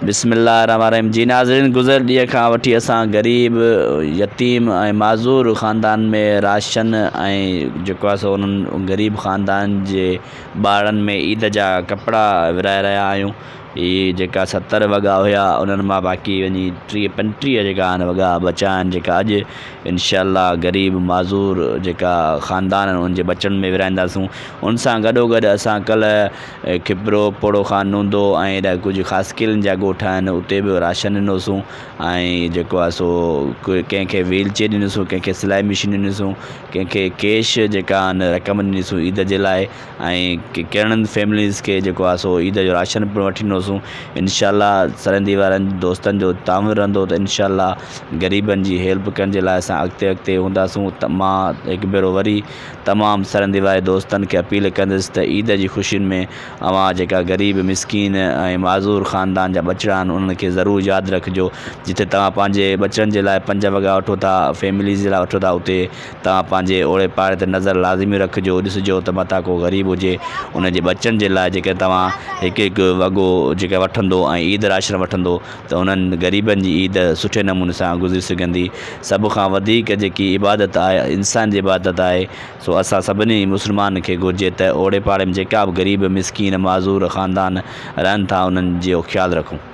بسم الله الرحمن الرحيم جي ناظرين گذريل ڏينهن کان وٺي اسان غريب يتيم ۽ معذور خاندان ۾ راشن ۽ جيڪو آهي سو انهن غريب خاندان جي ٻارڙن ۾ عيد جا ڪپڙا ورهائي رهيا آهيون هي جيڪا 70 وڳا هيا انهن مان باقي وڃي 30 35 جيڪا آهن وڳا بچا آهن جيڪا اڄ انشاء الله غريب معذور جيڪا خاندان آهن انهن جي ٻچن ۾ ورهائينداسون ان سان گڏو گڏ اسان ڪلهه کپرو، پوڙهو خان نوندو ۽ اهڙا ڪجهه خاصخيلن جا ڳوٺ آهن اتي به راشن ڏنوسون ۽ جيڪو آهي سو ڪنهن کي ويل چيئر ڏنيسون ڪنهن کي سلائي مشين ڏنيسون ڪنهن کي ڪيش جيڪا آهن رقم ڏنيسون عيد جي لاء ۽ ڪهڙن فيمليز کي جيڪو آهي سو عيد جو راشن پڻ وٺي ڏنوسون انشاء الله سرندي وارن دوستن جو تعاون رهندو ته انشاء الله غريبن جي هيلپ ڪرڻ جي لاء اسان اڳتي اڳتي هونداسون ته مان هڪ ڀيرو وري تمام سرندي واري دوستن کي اپيل ڪندس ته عيد جي خوشين ۾ اوهان جيڪا غريب مسڪين ۽ معذور خاندان جا ٻچڙا آهن انهن کي ضرور ياد رکجو جتي توهان پنهنجي ٻچڙن جي لاء پنج وڳا وٺو ٿا فيمليز جي لاء وٺو ٿا اتي توهان پنهنجي اوڙي پاڙي تي نظر لازمي رکجو ڏسجو ته متان ڪو غريب هجي ان جي ٻچن جي لاء جيڪڏهن توهان هڪ هڪ وڳو جيڪا وٺندو ۽ عيد راشن وٺندو ته انهن غريبن جي عيد سٺي نموني سان گذري سگهندي. سڀ کان وڌيڪ جيڪي عبادت آهي انسان جي عبادت آهي سو اسان سڀني مسلمانن کي گهرجي ته اوڙي پاڙي ۾ جيڪا به غريب مسڪين معذور خاندان رهن ٿا انهن جو خيال رکون.